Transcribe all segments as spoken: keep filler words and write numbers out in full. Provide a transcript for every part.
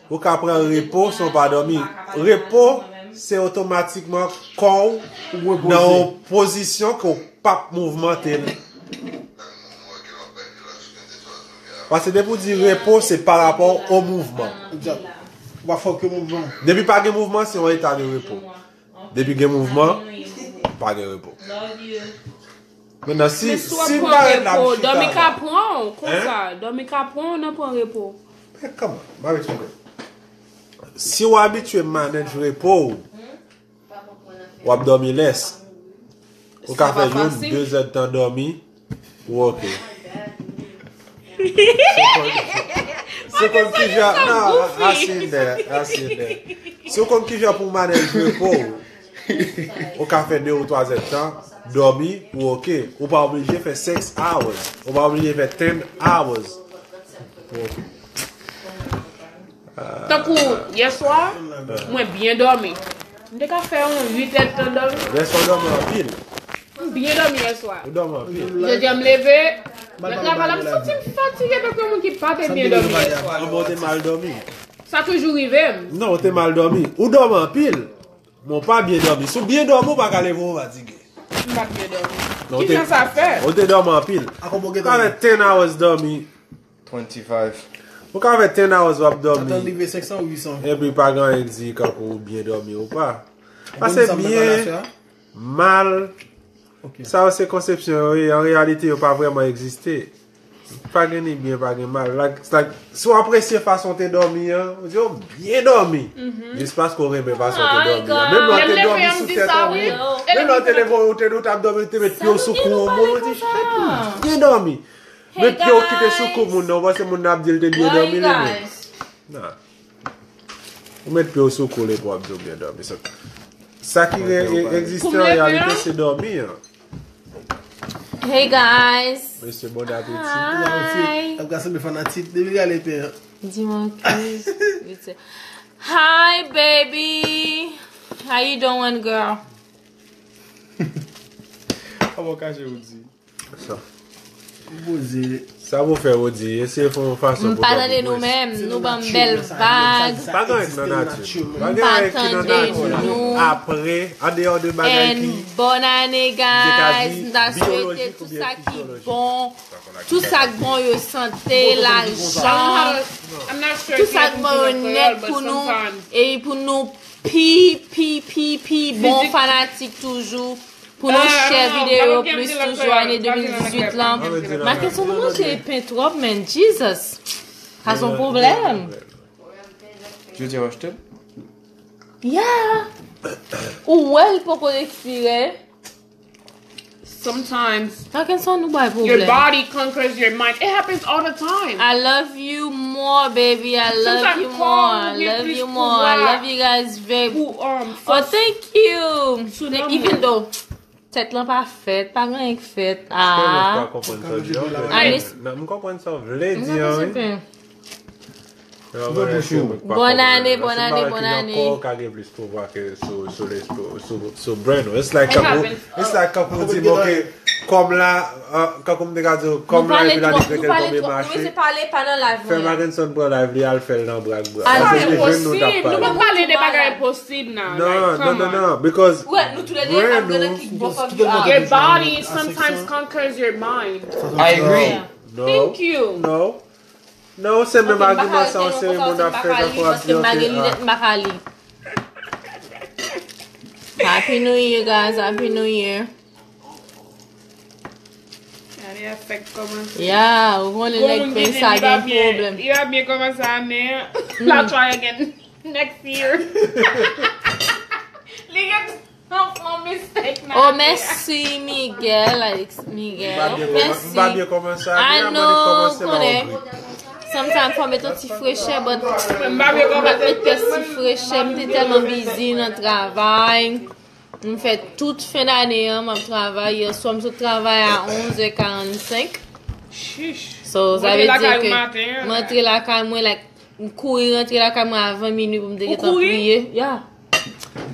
Ou ka pran repo san w pa dòmi. Repo, se otomatikman kò w nan yon pozisyon ke w p ap mouvmante l. Paske depi w di repo, se pa rapò o mouvman. Egzat. Ou pa fè okenn mouvman. Depi pa gen mouvman, se yon eta de repo. Depi gen mouvman, pa gen repo. Mentnan, si, Men si w ap si m pran parèt la, repo, m chita dòmi ka la. pran w konsa. Dòmi ka pran w nan pran repo. Men kòman? M ap eksplike. Si w abitye manage repo w, w ap dòmi lès. Ou ka Sa fè pa youn, fasil. de zèdtan dòmi, ou oke. Se konn ki jan, non, asinde, asinde. Si w konn ki jan pou manage repo w, ou ka fè de ou twa zèdtan, dòmi, ou oke. Ou pa oblije fè six hours. Ou pa oblije fè ten hours. Ou oke. Tankou yèswa, mwen byen dòmi. M te ka fè yon uit èdtan dòmi. Yèswa w dòmi anpil. M byen dòmi yèswa. Ou dòmi anpil. Jodi a m leve, nan travay la, m santi m fatige tankou yon moun ki pa te byen dòmi yèswa. Anben, ou te mal dòmi. Sa toujou rive m. Non, ou te mal dòmi. Ou dòmi anpil. Men w pa byen dòmi. Si w byen dòmi, ou pa ka leve ou fatige. M pa t byen dòmi. Non, ou te- Kijan sa fè? Ou te dòmi anpil. Akobo Ou ka fè ten hours dòmi. Twenty-five. Ou ka fè ten hours w ap dòmi. Atan rive senk san, uit san. Epi pa gen anyen ki di kankou ou byen dòmi ou pa. Paske Sa m byen, mal, Ok. sa yo se konsepsyon yo ye. An reyalite, yo pa vrèman egziste. Pa gen ni byen, pa gen mal. Like, like, si w apresye fason w te dòmi an, ou di, "Oh, byen dòmi." Jis paske w renmen fason w te dòmi an. Menm lè w te dòmi sou tèt yon moun. Menm lè w te leve, ou te, ou t ap dòmi, ou te met pye w sou kou yon moun, ou di, "Shit, byen dòmi." Men pye w kite sou kou moun nan, ou panse moun nan ap di l te byen dòmi li menm. Nan. Ou met pye w sou kou l epi w ap di w byen dòmi. So, sa ki re- e- egziste an reyalite, se dòmi an. Hey guys. Mesye, bon apeti. Hi. Ap ka sanble fanatik depi gade pen an. Dis-moi que. Hi baby. How you doing, girl? Kòman w kache ou di? So, Poze. sa pou fè ou di, eseye fè yon fason M pou pa dòmi tande nou mwens. menm, nou ban m bèl vag. Pa gen anyen ki nan nati. Pa M gen pa anyen ki nan tande nati. nou. Apre, an deyò de bagay And ki bonne année, guys. M ta swete biyolojik tout oubyen sa ki fizyolojik. Bon, tout sa k bon yo sante, lajan, I'm not sure tout if sa you k can bon yo do it, nèt but pou nou, sometimes e pou nou pi, pi, pi, pi bon fanatik toujou. Pou nou share videyo plis toujou ane de mil dizuit lan. Mackenson, nou manje pen twòp, men Jesus. Sa se yon pwoblèm. Jodi a w achte l? Yeah. Ou wè l poko ekspire. Sometimes Mackenson, nou bay your pwoblèm. Body conquers your mind. It happens all the time. I love you more, baby. I love you more. I love you more. I love you guys very. Pou um, Oh, thank you. Even though tèt lan pa fèt, pa gen anyen k fèt. Ah. Mwen pa konprann sa w di an. Mwen konprann sa w vle di an, wi. Bonne année, bonne année, bonne année. Kò ka gen plis pouvwa ke sou sou sou sou brain ou. It's like kankou it's like kankou di m, ok, kòm la, kankou m te ka di w, kòm la epi la li rete l tonbe mache. Fè Mackenson pran live li al fè l nan bra ak bra. Paske se jwenn nou t ap pale. Nou pa pale de bagay posib nan. Non, non, non, non, because Wè, nou tou le de ap gade ki bon fòm yo. Your body sometimes conquers your mind. I agree. No. Thank you. No. Non, se menm agiman sa yon seri moun ap fè kankou ap di, ok, ah. Happy New Year, guys. Happy New Year. Ane a fèk kòmanse. Ya, ou konnen nèg pen sa gen pwoblèm. Li ap byen kòmanse ane an. La try again next year. Li gen yon mistake nan. Oh, mèsi Miguel, Alex Miguel. Mèsi. I know, ou konnen. Sometimes fò met yon ti frechè, but m pa met yon ti frechè, m te tèlman busy nan travay. M fè tout fen dane an, m ap travay. Yè swa, m sot travay a onz è karannsenk. So, sa vle di ke m antre lakay mwen, like, m kouri rantre lakay mwen avan minui pou m te gentan priye. Ya.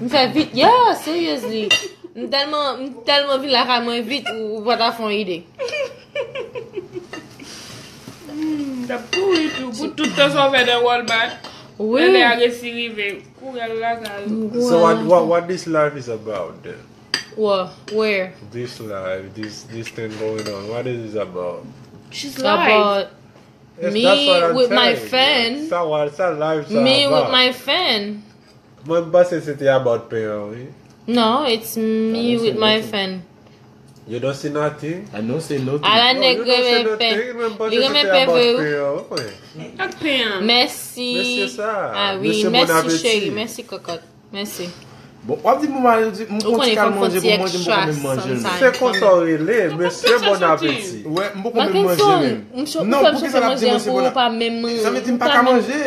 M fè vit. Ya, seriously. M tèlman, m tèlman vin lakay mwen vit, ou, ou pa ta fè yon ide. L ap kouri tou. Pou tout tan sa w fè nan Walmart. Wi. Lè a resi rive. Kouri al lakay ou. So what, what, what this life is about then? What? Where? This life, this this thing going on. What is this about? She's life. About me with my fan. Sa wa sa life sa Me with about. My fan. Mwen m panse se te about pen an wi. No, it's me with my fan. You don't see nothing? I don't say nothing. Ala No, nèg you don't see renmen pen. Nothing. Mwen m panse Li se renmen te pen about vre wi. Pen an wi. Ak pen an. Mèsi. Mesye sa. Ah wi, Mesye bon mèsi apeti. Cheri, mèsi kokot. Mèsi. Bon, w ap di pou mwen di m Ou pran konnen ti kal fòm fò manje ti pou manje m poko extra menm manje l. Sometimes. Se konsa w rele, mesye bon apeti. Wè, m poko menm manje Mackenson, menm. M sou Non, fè m pou ki sou sa fè l ap di manje mwen se pou bon ou pa menm. Sa vle di m pa ka manje.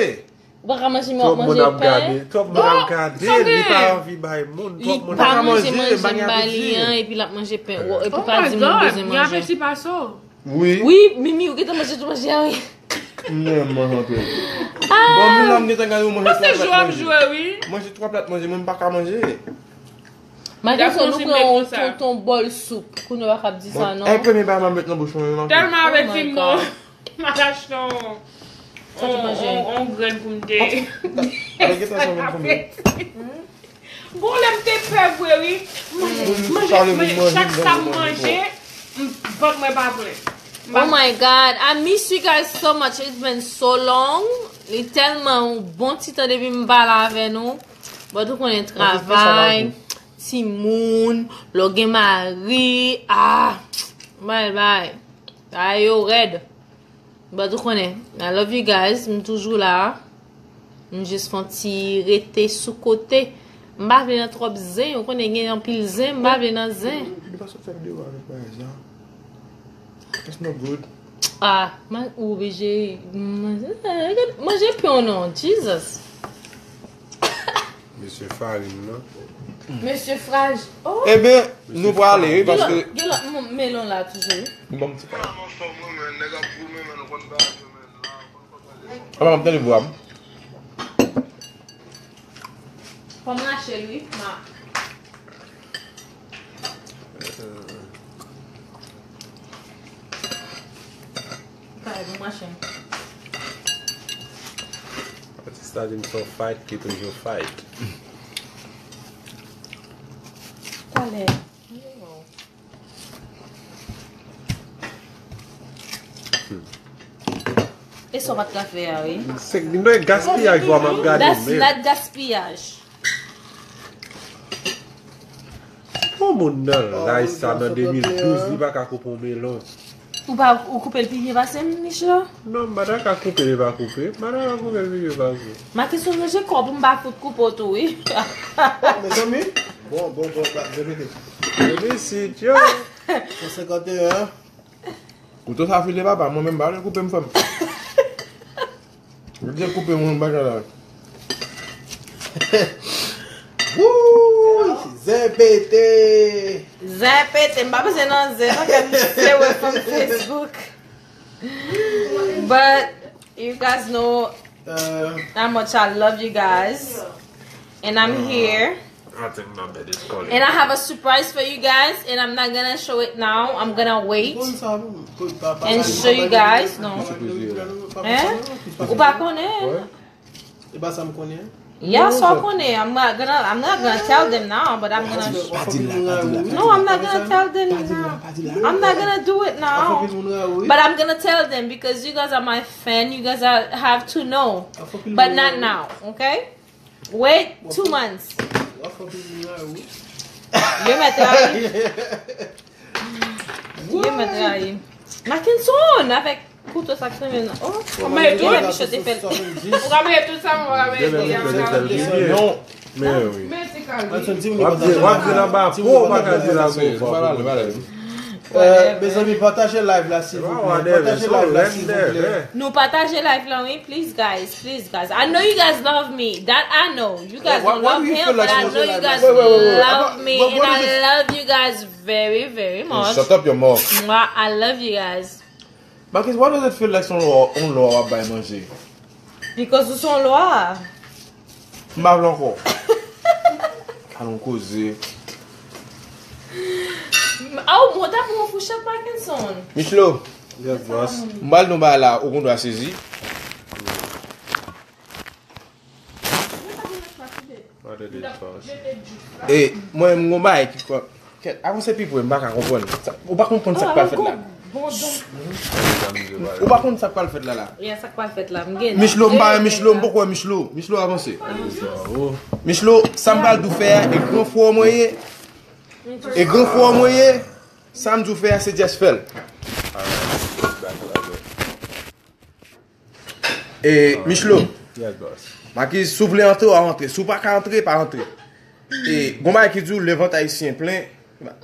Ou pa ka manje men Twòp w ap moun manje ap gade. pen. Twòp moun ap gade. Li pa anvi bay moun. Li Twòp moun pa ap manje manje, manje pa m gen ba li apeti. An epi l ap manje pen. Epi Oh pa my di moun God, bezwen gen manje. Apeti pa so. Wi. Wi, Mimi, ou gentan manje tout manje a wi. Mwen manje anpil. Bon, moun la m gentan gade ou manje Panse twa jwe plat ap manje. Jwe wi. Manje twa plat manje, mwen m pa ka manje. Mackenson, nou Gason, pran yon konsa. Tonton bòl soup. Kounye w pa kab di sa non. E premye bagay m ap met nan bouch mwen. Tèlman Oh apeti my m God. Mwen achte yon Sa te manje. yon grenn pou m te. Alè, gentan sa menm pou mwen. Bon, lè m te pè vre wi. Manje, manje, manje, chak sa m manje, m- vant mwen pa plen. Oh my God, I miss you guys so much. It's been so long. Li tèlman yon bon ti tan depi m pa la avè nou. But ou konnen travay, timoun, lè w gen mari, ah, bay bay. Ay yo rèd. But ou konnen, I love you guys. M toujou la. M jis fè yon ti rete sou kote. M pa vle nan twòp zen. Ou konnen gen anpil zen. M pa vle nan zen. Li pa sot fè videyo avèk bagay sa. That's not good. Ah, man, ou oblije manje, manje pen w non. Jesus. Mesye farin nan. Mesye Fraj. Oh. Ebyen, nou prale wi, paske Gen lòt moun melon la toujou wi. Bon, ti pa. Apa m tande vwa m. Fò m rache l wi. Ma. Kay pou machin. Atis la di m se yon fight ki toujou fight. Talè. E sa w pa t ka fè a wi. Se nou e gaspiyaj vwa m ap gade That's menm. Not gaspiyaj. Yon moun nan laj sa nan de mil douz li pa ka koupe yon melon. Ou pa ou koupe l pi byen pase m, Michel? Non, m pa ta ka koupe li pa koupe. M pa ta ka koupe li pi byen pase. Mackenson ranje kò pou m pa fout koupe w tou wi. Mezanmi, bon, bon, bon, repete. Epi si yo. San senkanteyen. Kouto sa file papa, mwen menm pa vle koupe m fanm. Ou te koupe mwen bagay la. Wouy! Zen pete! Zen pete, m pa panse nan zen, non, kèm se wè fanm Facebook. But you guys know Euh, how much I love you guys. And I'm here. I think my bed is calling. And I have a surprise for you guys, and I'm not gonna show it now. I'm gonna wait konn sa, pou- pa- pa- and pa- show you pa- guys. Non. pa- pa- Hein? pa- Ou pa konnen? E pa sa m konnen. Ya, sa w konnen. I'm not gonna, I'm not gonna tell them now, but I'm gonna. Pa di la, pa di la. No, I'm not gonna tell them now. I'm not gonna do it now. But I'm gonna tell them because you guys are my fan. You guys are, have to know. But not now, okay? Wait two months. Yo mèt rayi. Yo mèt rayi. Mackenson avèk kouto sa k renmen nan. Oh, Mwen tou. Demen Michel te fè l. Ou ka mete tout sa, mwen pa ka mete tout sa. Non. Men wi. Men ti kal. W ap di, w ap di l anba po, w pa ka di l anba po. Euh, mezanmi, pataje live la silvouplè. Pataje live la silvouplè. Nou pataje live la wi, please guys, please guys. I know you guys love me. That I know. You guys Why- don't why love do you him, feel like but I so- know you guys Wait, wait, wait, wait. love me, What- and what is I this? Love you guys very, very much. Shut up your mouth. Mwah, I love you guys. Marcus, why does it feel like son lò, on lò w ap bay manje? Because ou son lwa. M pa vle ankò. Alon koze. Aw, mwen ta pran yon fouchèt Mackenson. Michlo, Yes, boss. M pral nou ba la, ou konn dwa sezi. E mwen, m gon bagay ki kwa. Kèt, avanse pi pre, m pa ka konprann. Sa- Ou pa konprann sa k pral fèt la. Ou pa konn sa k pral fèt la la. Ya, sa k pral fèt la. M gen. Michlo, m pa wè Michlo, m poko wè Michlo. Michlo, avanse. Michlo, sa m pral dou fè a, e gran fwa mwen ye. E gran fwa mwen ye, sa m di w fè a, se just fè l. E Michlo, Makiz, si w vle antre, w a antre. Si w pa ka antre, pa antre. E gon bagay ki di w, le vant ayisyen plen,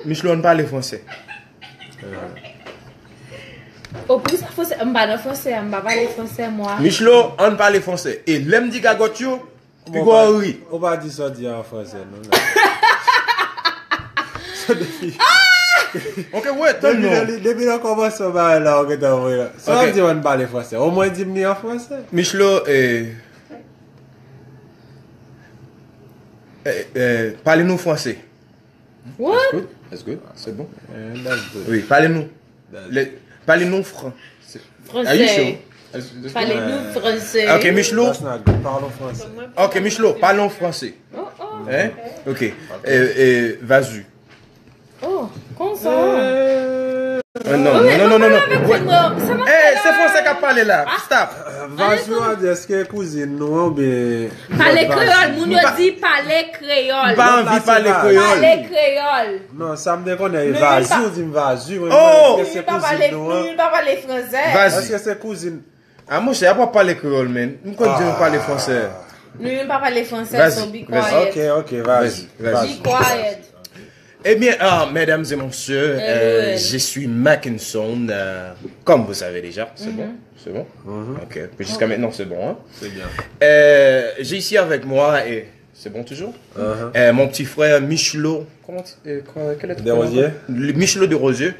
Michlo, ann pale fransè. O, pou sa fransè, m pa nan fransè, m pa pale fransè, mwa. Michlo, ann pale fransè. E lè m di gagòt yo, piga w ri. Ou pa di sa w di an fransè, non. Ok, wait, tann non. Depi nan kòmansman bagay la, ou gentan voye la. Sa w di ann pale fransè. Omwen di m li an fransè. Michlo, eh, eh, eh, pale nou fransè. What? That's good. C'est bon. Eh, that's good. Oui, pale nou. Le- Pale nou fran. Are you sure? Fransè. Pale nou fransè. Ok, Michlo. That's not good. Parlons français. Ok, Michlo, pale nou fransè. Oh, oh. Hein? Ok. Eh, eh, vas-y. Oh, konsa. Euh, non, non, non, non, non, non. Sa va Eh, se fè fransè k la? Ap pale la. Stop. Vas-y, ou a di, èske kouzin nou an oubyen Pale lòt kreyòl, vazin? Moun yo di pale kreyòl. M pa anvi pale kreyòl. Pale kreyòl. Non, sa m te konnen e Nou vazi, pa- ou di m vazi. Mwen Oh! Èske se Nou pa pale, kouzin nou nou an? Pa pale fransè. Vazi. Èske se kouzin? Ah, monchè, ap ap pale kreyòl, men. M konn di nou pale fransè. Nou menm pa pale fransè, Vas-y, so be vas-y. quiet. Ok, ok, vas-y. Vas-y, vas-y. Be quiet. Eh bien, ah, mesdames et messieurs, euh, ouais. Je suis Mackinson. Euh, comme vous savez déjà, c'est bon, c'est bon. Ok, jusqu'à maintenant c'est bon. Hein? C'est bien. Euh, j'ai ici avec moi, et c'est bon toujours, euh, mon petit frère Michlo. Comment tu- euh, quoi- quel est ton prénom? Desrosiers. Le- Michlo Desrosiers.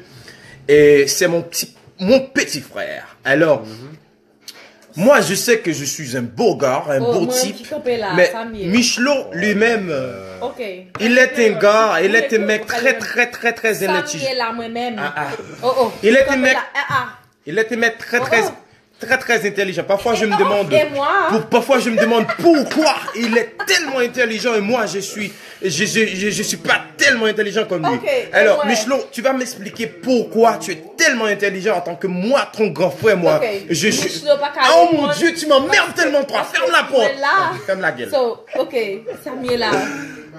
Et c'est mon petit, mon petit frère. Alors, moi, je sais que je suis un beau gars, un Oh, beau mwen type, ki kanpe la, mais sa m ye. Michlo lui-même, euh, Ok. il est un gars, il est un mec très, très, très, très intelligent. Mwen menm. Ah, ah. Oh, oh. Il est un Kanpe mec- la. Ah, ah. Il est un mec très, très, Oh, oh. Très, très intelligent. Parfois, je me Oh, demande, et moi? pour- parfois, je me demande pourquoi il est tellement intelligent et moi, je suis, je, je, je, je suis pas tellement intelligent comme lui. Ok, et Alors, moi? Michlo, tu vas m'expliquer pourquoi tu es tellement intelligent en tant que moi, ton grand frère, moi, Ok. je suis. Michlo pa ka Oh mon reponn. Dieu, tu m'emmerdes tellement, toi. Ferme la porte. Mwen la. Ferme la gueule. So, ok, sa m ye la.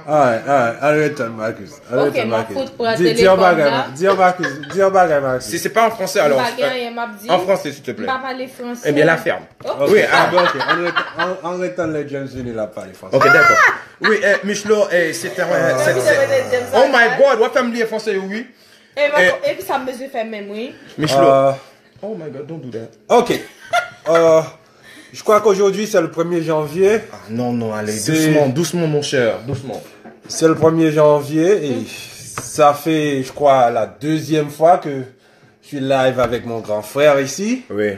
Alright, alright, al retann Marcus. Al Ok, retann m ap Marcus. fout pran Di, di yon telefòn bagay, la. Di yon bagay, di yon bagay Marcus. Si c'est pas en français, alors. M pa gen anyen m ap di. En français, s'il te plaît. M pa pale fransè. Eh bien, la ferme. Ok. Oui, ah. Ah, ben, ok, an retan, an, an retan lè James vini la pale fransè. Ok, d'accord. Oui, eh, Michlo, eh, c'est un. C'est- Mwen c'est- kite mete James Oh my la. God, w ap fè m bliye fransè yo, wi. E pa- Eh. E pi sa m bezwen fè menm, wi. Michlo. Euh, Oh my God, don't do that. Ok. Euh, je crois qu'aujourd'hui, c'est le premier janvier. Ah, non, non, allez, C'est- doucement, doucement, mon cher, doucement. C'est le premier janvier et ça fait, je crois, la deuxième fois que je suis live avec mon grand frère ici. Oui.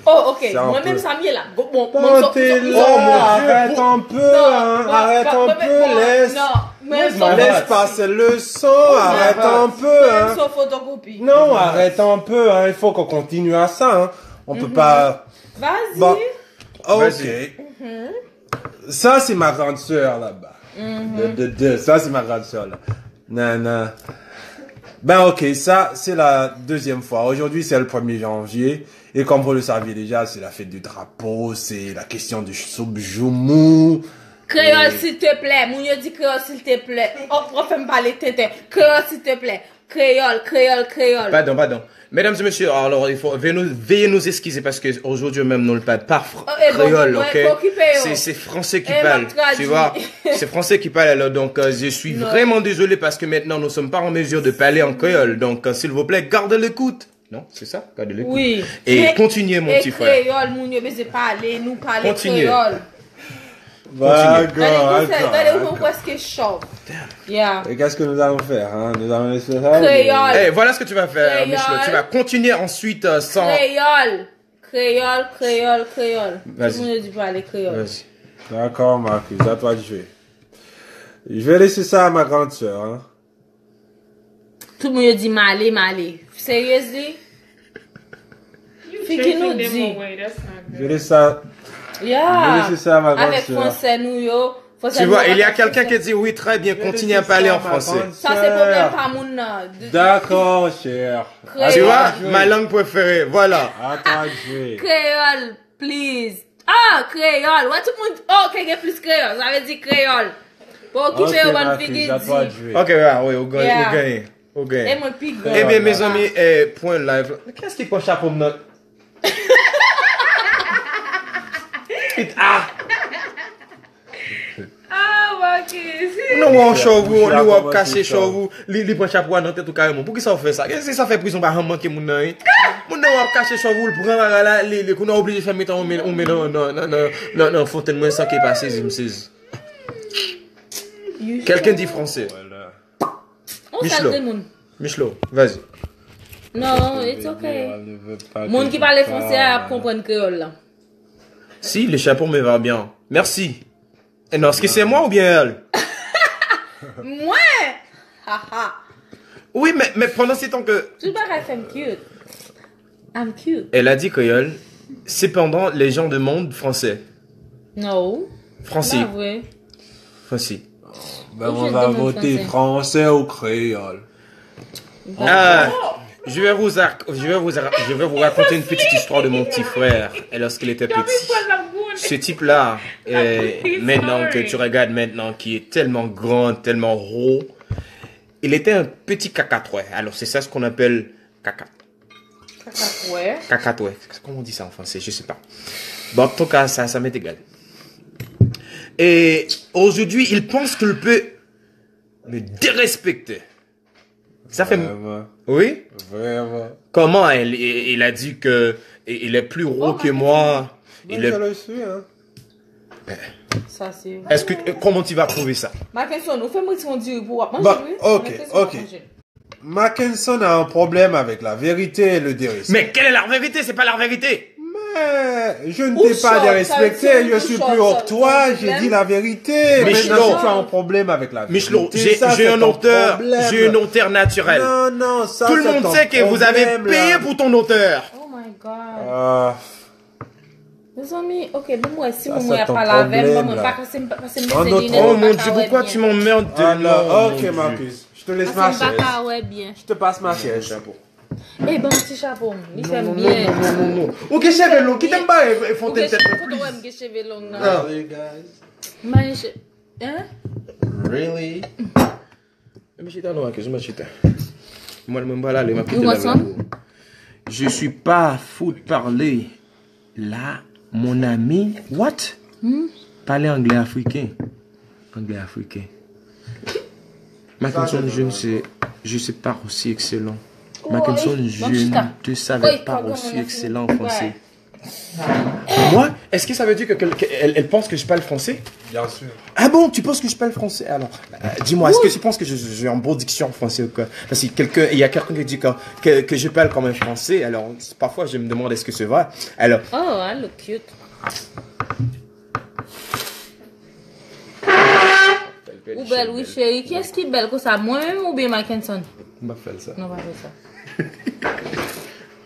Oh, ok. C'est un Mwen peu- menm sa m ye la. Bon, bon, Bon, mwen so- t'es so- là, so- mon Dieu, arrête pour- un peu, Non, hein, non, arrête non, un mwen- peu, mwen- laisse, non, mwen so- laisse passer le son, arrête un peu, Mwen hein. so fotokopi. Non, arrête un peu, hein, il faut qu'on continue à ça, hein. On peut pas. Vas-y. Bon, ok. Vas-y. Ça, c'est ma grande sœur là-bas. De, de, de. Ça, c'est ma grande sœur là. Nana. Ben, ok, ça, c'est la deuxième fois. Aujourd'hui, c'est le premier janvier. Et comme vous le savez déjà, c'est la fête du drapeau, c'est la question du soup joumou. Kreyòl, silteplè. Moun yo di kreyòl, silteplè. Oh, w ap fè m pale tenten. Kreyòl, silteplè. Kreyòl, kreyòl, kreyòl. Pardon, pardon. Mesdames et messieurs, alors il faut veuillez nous, veuillez nous excuser parce que aujourd'hui même nous le parlons pas fr- Oh, eh, bon, créole, bon, ok? bon, occupez-vous. C'est c'est français qui Eh, parle, m'a traduit. Tu vois? C'est français qui parle, alors donc euh, je suis Non. Vraiment désolé parce que maintenant nous sommes pas en mesure de parler en créole, donc euh, s'il vous plaît, gardez l'écoute. Non, c'est ça? Gardez l'écoute. Oui. Et Mais- continuez, mon et petit frère. Kreyòl, moun yo bezwen pale, nou pale Continue. Kreyòl. D'accord, Gade nou fè, d'accord, gade nou d'accord. Preske chòv. Yeah. Et qu'est-ce que nous allons faire, hein? Nous allons laisser ça. Kreyòl. Eh, voilà ce que tu vas faire, Créole. Michlo. Tu vas continuer ensuite euh, sans. Kreyòl. Kreyòl, kreyòl, kreyòl. Vas-y. Tout moun yo di pale kreyòl. Vas-y. D'accord, Marcus, à toi de jouer. Je vais laisser ça à ma grande sœur, hein. Tout moun yo di male, male. Seriously? Ki nou di? Gade sa. Yeah. Gade se sa, ma grande sœur. Avèk fransè nou yo. Tu vois, il y a quelqu'un qui dit oui, très bien, continue à parler en français. Sa se pwoblèm pa moun nan. D'accord, cher. Tu vois, ma langue préférée, voilà. À toi de jouer. Kreyòl, please. Ah, kreyòl. Wè tout moun, oh, ke gen plis kreyòl. Sa vle di kreyòl. Pa okipe yo, bann figi di. Ok, ah, wi, ou genyen, ou genyen. Ou genyen. E mwen pi gran. Ebyen, mezanmi, eh, pwen live la. Men kiyès ki pran chapo m nan? It, ah! Ah, Marcus. Non, wè yon chòv ou, li wè w ap kache chòv ou, li, li pran chapo a nan tèt ou kareman. Poukisa w fè sa? Se sa fè prizon pa janm manke moun nan, wi. Moun nan wè w ap kache chòv ou, l pran bagay la, li, li, kounye a oblije fè metan yon men, yon men nan, nan, nan, nan, nan, nan fontenn mwen san ke pa sezi, m sezi. Quelqu'un dit français. Ou Michlo. Sal timoun. Michlo, vas-y. Non, it's okay. Moun ki pale fransè a ap konprann kreyòl la. Si, le chapeau me va bien. Merci. Et non, est-ce que c'est moi ou bien elle? Mwen! Haha. Oui, mais, mais pendant ce temps que... Tout bagay fè m cute. I'm cute. Elle a dit créole. Cependant, les gens demandent français. No. Français. Pa vre. Français. Ben, on va voter français ou créole. Ah, je vais vous, rac- je vais vous, ra- je vais vous raconter une petite histoire de mon petit frère. Et lorsqu'il était petit, ce type-là, euh, maintenant que tu regardes maintenant, qui est tellement grand, tellement gros, il était un petit cacatois. Alors, c'est ça ce qu'on appelle caca. Cacatois. Cacatois. Comment on dit ça en français? Je sais pas. Bon, en tout cas, ça, ça m'est égal. Et aujourd'hui, il pense qu'il peut me dérespecter. Ça fait... Vraiment. Oui? Vraiment. Comment elle, il a dit que il est plus gros que moi? Il est... Je le suis, hein. Sa se... Est-ce que, euh, comment tu vas trouver ça? Mackenson, ou fè m retire yon diri pou w ap manje, wi. Ok, ok. Mackenson a un problème avec la vérité et le dérespect. Mais quelle est la vérité? C'est pas la vérité. Mais je ne t'ai pas dérespecté, je suis plus haut que toi, j'ai dit la vérité. Maintenant, si tu as un problème avec la vérité, ça, c'est ton problème. Michlo, j'ai une hauteur naturelle. Non, non, ça, c'est ton problème, là. Tout le monde sait que vous avez payé pour ton hauteur. Oh my God. Ah. Mezanmi, ok, bon, mwen, si mwen mwen ap pale avè m, mwen pa kase m, pase m se di nèg mwen pa ka wè byen. Oh mon Dieu, pourquoi tu m'emmerdes de... Alors, ok, Marcus, je te laisse ma chaise. Pase m pa ka wè byen. Je te passe ma chaise. E ban m ti chapo m, li fè m byen. Non, non, non, non, non. Ou gen cheve long, kite m bare fontenn tèt mwen, please. Ou gen cheve long nan. Manje, hein? Really? Mwen chita non, Marcus, mwen chita. Mwen, mwen pral ale, m ap kite live la pou ou. Je suis pas fou de parler là, mon ami. What? Pale anglè afriken. Anglè afriken. Mackenson, je ne sais, je sais pas aussi excellent. Mackenson, je ne te savais pas aussi excellent en français. Moi? Est-ce que ça veut dire que, que- que elle, elle pense que je parle français? Bien sûr. Ah bon, tu penses que je parle français? Alors, euh, dis-moi, est-ce que tu penses que je, je- j'ai un bon diction français ou quoi? Parce que quelqu'un, il y a quelqu'un qui dit que, que, que je parle comme un français, alors parfois je me demande est-ce que c'est vrai. Alors... Oh, I look cute. Ou bèl, wi, cheri. Kiyès ki bèl konsa? Mwen menm oubyen Mackenson? M ap fè l sa. Non, pa fè sa.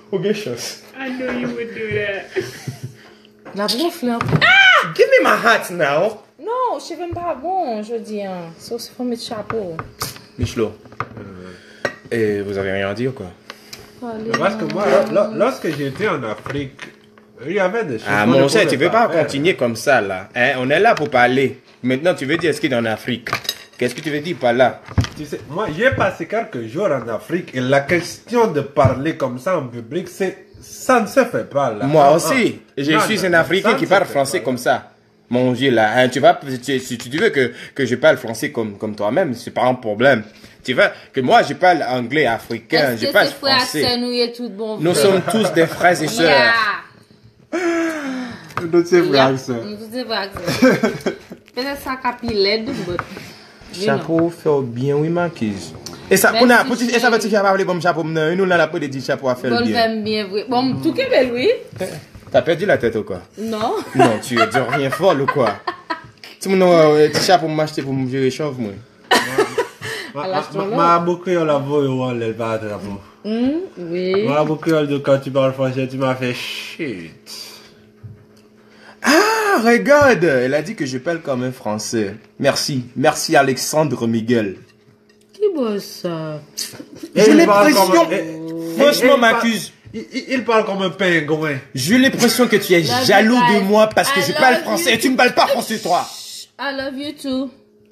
Ou gen chans. I knew you would do that. L ap gonfle ankò. Ah! Give me my hat now. Non, cheve m pa bon jodi a. So, se fò m met chapo. Michlo, euh, vous avez rien à dire, quoi? Parce que moi, lo- lo- lorsque j'étais en Afrique, il y avait des choses. Ah, mon cher, tu veux pas continuer comme ça, là. Hein? On est là pour parler. Maintenant, tu veux dire ce qui est en Afrique. Qu'est-ce que tu veux dire par là? Tu sais, moi, j'ai passé quelques jours en Afrique et la question de parler comme ça en public, c'est, ça ne se fait pas là. Moi aussi, je suis un Africain qui parle français comme ça. Mon Dieu, là, hein, tu vas, tu, tu, tu veux que, que je parle français comme, comme toi-même, c'est pas un problème. Tu vois que moi, je parle anglais africain, je parle français. Èske se frè ak sè nou ye tout bon vre? Nous sommes tous des frères et sœurs. Yeah. Nou tout se frè ak sè. Nou tout se frè ak sè. Petèt sa ka pi lèd, but, you know. Chapo fè w byen, wi, Marcus. E sa, kounye a, pou ti, e sa fè tifi a pa vle ban m chapo m nan, wi, nou la, l ap rele di chapo a fè l byen. Bon, l fè m byen vre. Bon, m touke bèl, wi. T'as perdu la tête ou quoi? Non. Non, tu es de rien folle ou quoi? Timoun nan wè, wè, ti chapo m achte pou m jere chòv mwen. Ma, ma, ma, ma, ma, Kreyòl ap voye w anlè, l pa atrap ou. Hmm, oui. Bravo, créole de quand tu parles français, tu m'as fait shit. Ah, regarde, elle a dit que je parle comme un Français. Merci, merci Alexandre Miguel. Qui bosse ça? J'ai l'impression, franchement, Maccuse, il, il parle comme un pingouin. J'ai l'impression que tu es jaloux de moi parce que je parle français et tu ne parles pas français, toi. I love you too.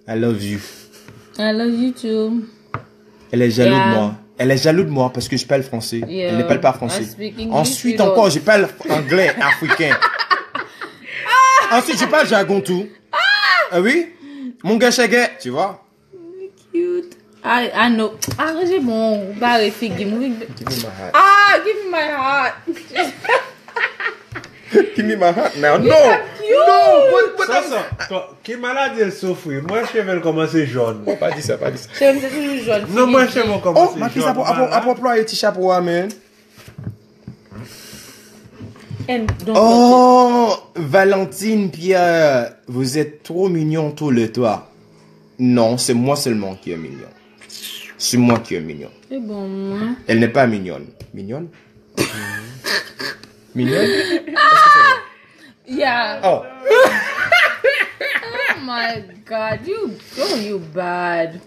I love you. I love you too. Elle est jaloux de moi. Elle est jaloux de moi parce que je parle français. Elle ne parle pas français. Ensuite encore, je parle anglais africain. Ensuite, je parle jargon tout. Ah oui? Mon gars, tu vois? Cute. I, I know. Aranje bon, ou bare figi m. Give me my heart. Ah, give me my heart. Give me my heart now. No! No! What, what Sa, sa, ki maladi l soufri? Mwen cheve l kòmanse jòn. Oh, pa di sa, pa di sa. Cheve m se toujou jòn. Non, mwen cheve m kòmanse jòn. Oh, Maccuse, ap, ap, ap anplwaye ti chapo a, man. And don't touch it. Oh, Valentine Pierre, vous êtes trop mignons tous les trois. Non, c'est moi seulement qui est mignon. C'est moi qui est mignon. C'est bon, moi. Elle n'est pas mignonne. Mignonne? Mignonne? Est-ce que c'est vrai? Yeah. Oh. Oh my God, you, oh, you bad.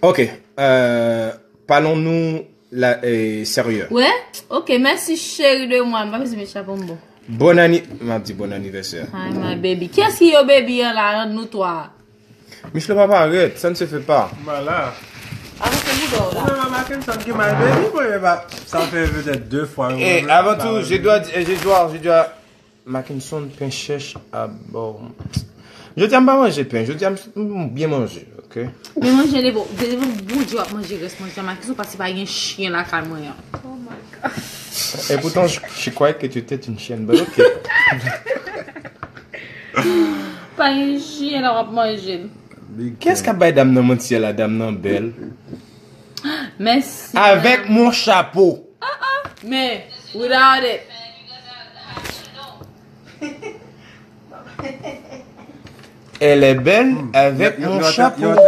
Ok, euh, parlons-nous la, euh, sérieux. Ouais? Ok, merci chérie de moi. M pa bezwen met chapo m bon. Bonne anni-, m ap di bon anivèsè. Hi, my baby. Kiyès ki yo baby an la, ant nou twa? Michlo pa parèt, ça ne se fait pas. Voilà. Avanse bouda w la. Mwen pa make m santi my baby, mwen pa, ça fait peut-être deux fois. Et avant tout, je dois di-, je dois, je dois, Mackinson pen chèch a bò. Jodi a m pa manje pen, jodi a m, m byen manje, ok? Men manje devan, devan Bondye w ap manje rès manje a, Mackinson, paske pa gen chyen lakay mwen an. Oh my God. Et pourtant, je, je croyais que tu étais une chienne, but ok. Pa gen chyen la w ap manje l. Kiyès k ap bay dam nan manti a la, dam nan bèl? Mèsi. Avec mon chapeau. Ah, ah. Men, without it. Elle est belle avec mon chapeau. Yo, yo, yo,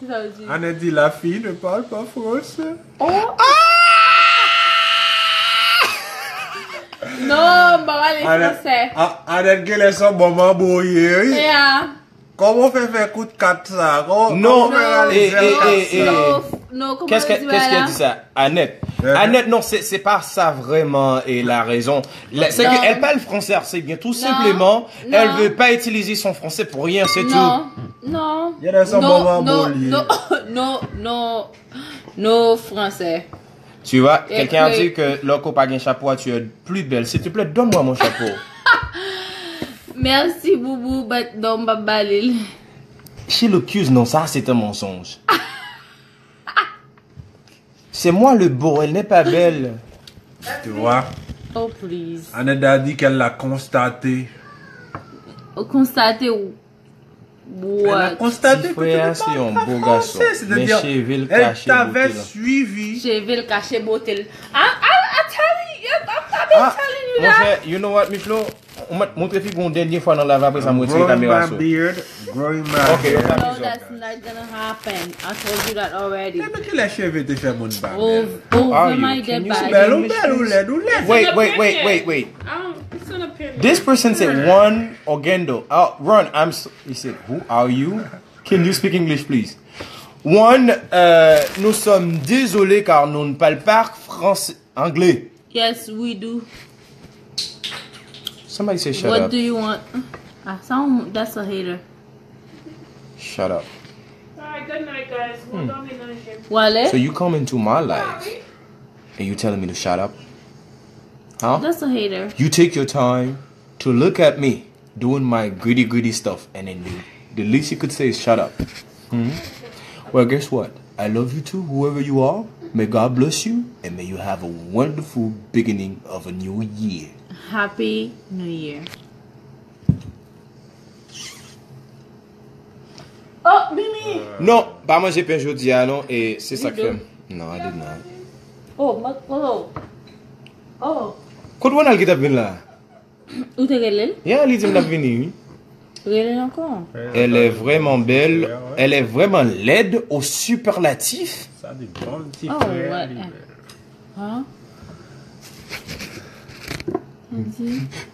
yo, yo, Anne dit, la fille ne parle pas français. Oh. Non, m pa pale fransè. Anèt genlè se yon bon manbo ye, wi. Yeah. Kòman w fè fè kout kat sa? Kòman, kòman w fè rale zèl kat sa? Non, non, non, kòman yo di bagay la? Qu'est-ce qu'elle dit ça? Annette. Annette, non, c'est, c'est pas ça vraiment, et la raison. C'est qu'elle parle français assez bien. Tout simplement, elle veut pas utiliser son français pour rien, c'est tout. Non, non. Non, non, non, no français. Tu vois, quelqu'un a dit que lè w pa gen chapo a, tu es plus belle. S'il te plaît, donne-moi mon chapeau. Merci, Boubou, but non, m p ap ba li l. She look cute, non, ça, c'est un mensonge. C'est moi le beau, elle n'est pas belle. Tu vois? Oh, please. Anèt a dit qu'elle l'a constaté. Constaté où? What? Elle a constaté que tu ne parles pas français, c'est-à-dire, elle t'avait suivi. Cheve l kache bote l. I, I, I telling you, I'm, I've been telling you that. Monchè, you know what, Miflo? Ou mèt montre figi w yon dènye fwa nan live, apre sa m retire kamera sou. Growing my beard. Ok, yo ka. No, that's not gonna happen. I told you that already. Depi kilè cheve te fè moun pa bèl? Over my dead body. Ou bèl, ou bèl, ou lèd, ou lèd. Wait, wait, wait, wait, wait. This person said, Juan Ogando. Oh, Ron, I'm so, he said, who are you? Can you speak English, please? Juan, euh, nous sommes désolés car nous ne parlons pas français, anglais. Yes, we do. Somebody say shut up. What do you want? Ah, sound, that's a hater. Shut up. Alright, good night, guys. Bon dormi nan je. Wale? So you come into my life and you telling me to shut up? Huh? That's a hater. You take your time to look at me doing my gritty gritty stuff, and then you, the least you could say is shut up. Hmm? Well, guess what? I love you too, whoever you are. May God bless you, and may you have a wonderful beginning of a new year. Happy New Year. Oh, Mimi! Non, pa manje pen jodi a non, e se sa k fè m. Non, I did not. Oh, ma, oh. Oh. Kote Ronald ki t ap vin la? Ou te rele l? Yeah, li di m l ap vini, wi. Rele l ankò. Elle est vraiment belle, elle est vraiment laide au superlatif. Gade bon ti frè li menm. Hein?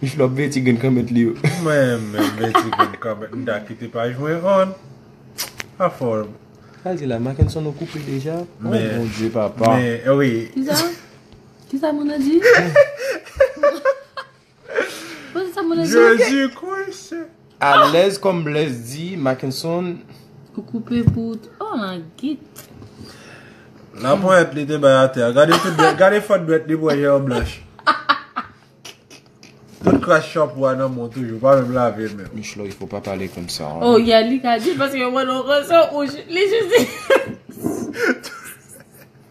Michel ap veye ti grenn kanmèt li yo. Mwen menm veye ti grenn kanmèt, m ta kite paj mwen on. Pa fò. Sa l di la, Mackenson, ou koupe deja? Oh, Bondye, papa. Men, wi. Kisa? Kisa moun nan di? Poze sa moun nan di. Jezi Kris. Alèz kòm Blaise di, Mackenson. Ou koupe pou. Oh, langit. Laponyèt li te bay atè a. Gade tout dwèt, gade fòt dwèt li pran jan blanch. Tout kras chanpou a nan men w toujou, pa menm lave men w. Michel, il faut pas parler comme ça, hein. Oh, yeah, li ka di, paske mwen nan ranson ou li jis di.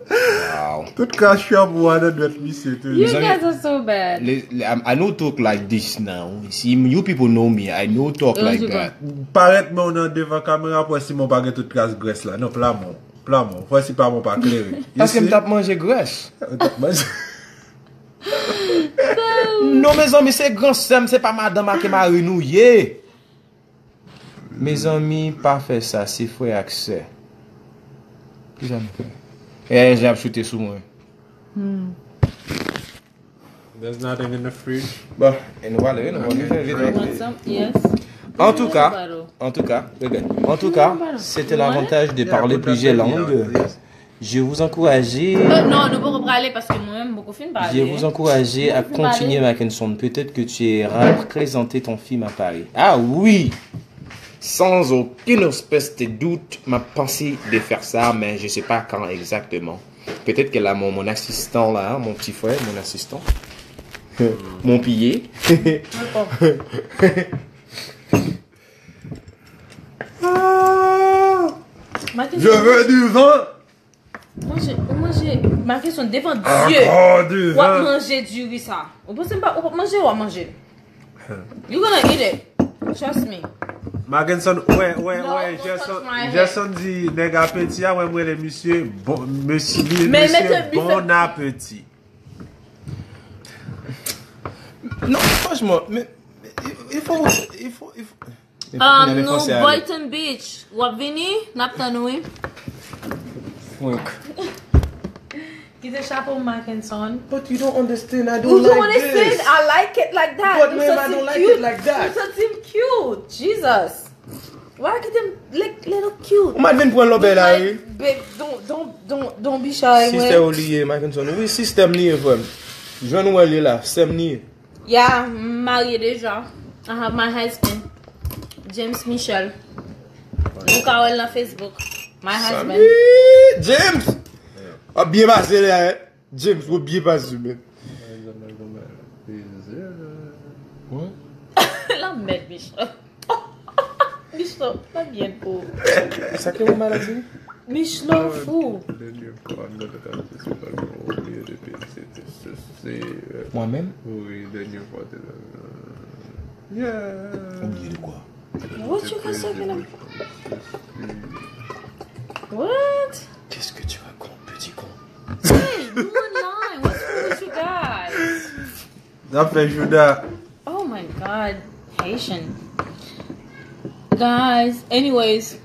Wow. Tout kras chanpou a nan dwèt misye toujou. You guys are so bad. Le- le- I'm- I no talk like this now. See, you people know me. I no talk like that. Parèt men w nan devan kamera pou wè si men w pa gen tout kras grès la. Non, pla men w. Pla men w. Fò si pa men w pa klere. Paske m t ap manje grès. Ou t ap manje. Non, mezanmi, se gran sè m, se pa madanm ak mari nou ye. Mezanmi, pa fè sa, se frè ak sè. Kisa nou fè? E, jan ap choute sou mwen. There's nothing in the fridge. Bon, e nou pale, nou pale, fè vit. You want some? Yes. En tout cas, en tout cas, regarde. En tout cas, c'était l'avantage de parler plusieurs langues. Je vous encourage. Euh, non, nou poko prale paske mwen menm m poko fin pale. Je vous encourage à continuer, Mackenson. Peut-être que tu iras présenter ton film à Paris. Ah oui! Sans aucune espèce de doute, m ap panse de faire ça, mais je sais pas quand exactement. Peut-être que là, mon, mon assistant, là, mon petit frère, mon assistant, mon pilier. Ah, je veux du vin. Manje, ou manje, Mackenson, devan Dye. Encore du vin. W ap manje diri sa. Ou panse m pa, ou p ap manje, w ap manje. You gonna eat it. Trust me. Mackenson, wè, wè, wè, Gerson, Gerson di nèg apeti a, wè, m rele misye, bon, mesye, mesye, bon apeti. Non, franchman, men, men, il faut, il faut, il faut. Um, nou Boynton Beach. W ap vini? N ap tann ou, wi. Frank. Kite chapo Mackenson. But you don't understand. I don't like this. You don't understand? I like it like that. But ma'am, I don't like it like that. M santi m cute. Jesus. Why kite m like little cute? Ou mèt vin pran lòbèy la, wi. Babe, don't, don't, don't, don't be shy, man. Sistè ou li ye, Mackenson. Wi, sistè m li ye, frè m. Jwenn ou wè li la, sè m li ye. Yeah, m marye deja. I have my husband. James Michel. Nou ka wè l nan Facebook. My husband. Samy! James! W ap byen pase la, hein? James, w ap byen pase, man. L ap mèt, Michel. Michel, pa byen pou. Sa ki yon maladi? Michel fou. Dènye fwa, m te fè sa, se pa m obliye depi se, se, se, se, euh, mwen menm? Wi, dènye fwa, te, euh, yeah. Oublié de quoi? What you guys talking about? What? Qu'est-ce que tu racontes, petit con? Hey, you online? What's wrong with you guys? N ap fè jouda. Oh my God, Haitian. Guys, anyways,